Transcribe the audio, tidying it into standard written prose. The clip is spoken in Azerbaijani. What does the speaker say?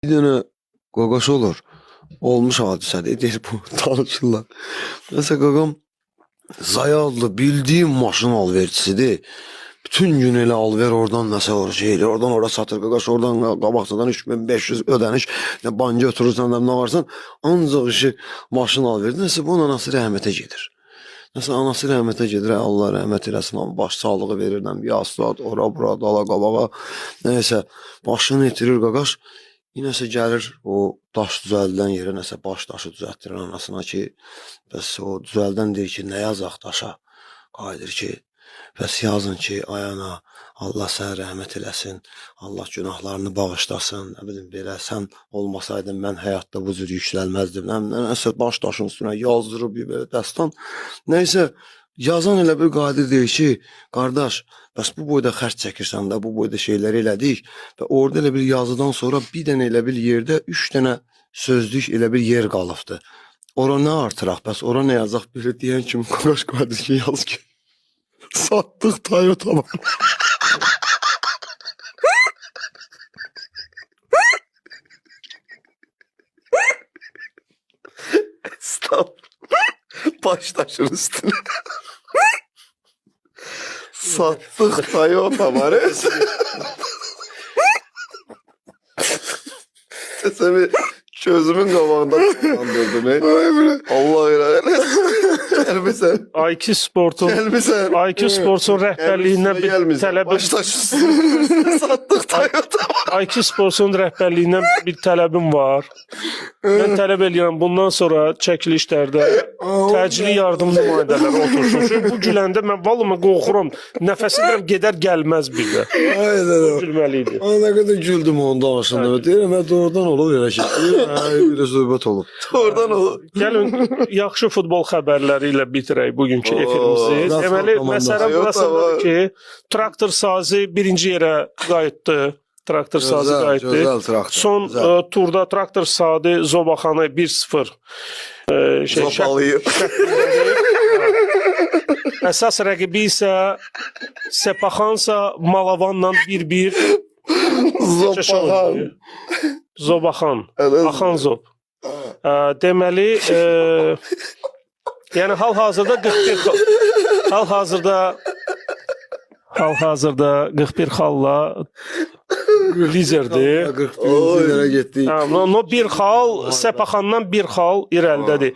Bir dənə qaqaş olur. Olmuş hadisədir. Deyir bu danışırlar. Nəsə qaqam Zayadlı bildiyim maşın alverçisidir. Bütün gün elə alver oradan nəsə or şey eləyir, oradan ora satır qaqaş, oradan qabaqcadan 3500 ödəniş, nə bankə ötürürsən, nə nə varsan, ancaq işi maşın alverdi. Nəsə bunun anası rəhmətə gedir. Nəsə anası rəhmətə gedir, ay Allah rəhmət eləsin, amma baş sağlığı verirəm, yaslat, ora bura, dala qabağa. Nəysə, başını itirir qaqaş. Yenəsə gəlir o daş düzəldilən yerə nəsə baş daşı düzəltdirir anasına ki, bəs o düzəldən deyir ki, nə yazaq daşa? Qayıdır ki, bəs yazın ki, ay ana, Allah sənə rəhmət eləsin, Allah günahlarını bağışlasın, nə bilim belə sən olmasaydın mən həyatda bu cür yüksəlməzdim. Nə, nəsə baş daşın üstünə yazdırıb bir belə dastan. Nəysə yazan elə bir qayıdır deyir ki, qardaş, bəs bu boyda xərc çəkirsən də, bu boyda şeyləri elədik və orada elə bir yazıdan sonra bir dənə elə bir yerdə üç dənə sözlük elə bir yer qalıbdı. Ora nə artıraq, bəs ora nə yazaq belə deyən kimi qardaş qayıdır ki, yaz ki, satdıq Toyota. Estağfurullah. Baş taşın üstüne. Sattık Toyota var. Sesimi gözümün qabağında canlandırdım. Allah eləsin. Gəlmisən. IQ Sportun Gəlmisən. IQ Sportsun rəhbərliyindən bir Gəlmisən. tələbim Baş taş üstüne. Sattık Toyota. IQ Sportsun rəhbərliyindən bir tələbim var. Mən tələb eləyirəm bundan sonra çəkilişlərdə təcili yardım nümayəndələri otursun. Çünki bu güləndə mən vallah mən qorxuram. Nəfəsim deyirəm gedər gəlməz bir də. Aynen. Gülməli idi. Ay nə qədər güldüm onun danışanda. Deyirəm, hə, doğrudan olub elə şey. Deyirəm, hə, belə söhbət olub. Oradan olur. Gəlin yaxşı futbol xəbərləri ilə bitirək bugünkü Oo, efirimizi. Rafal Deməli, komandası. məsələ Toyota burasındadır var. ki, traktor sazı birinci yerə qayıtdı. Traktor sazı Gözəl, qayıtdı. gözəl traktor. Son gözəl. turda traktor sadı Zobaxanı 1-0 şey Zopalayıb. əsas rəqibi isə Sepaxansa Malavanla 1-1 Zopaxan. Zobaxan. Ələ- Axanzob. Deməli, yəni hal-hazırda 41 hal-hazırda hal-hazırda 41 xalla liderdir. 41-ci yerə getdik. Hə, no, no bir xal Sepaxandan bir xal irəlidədir.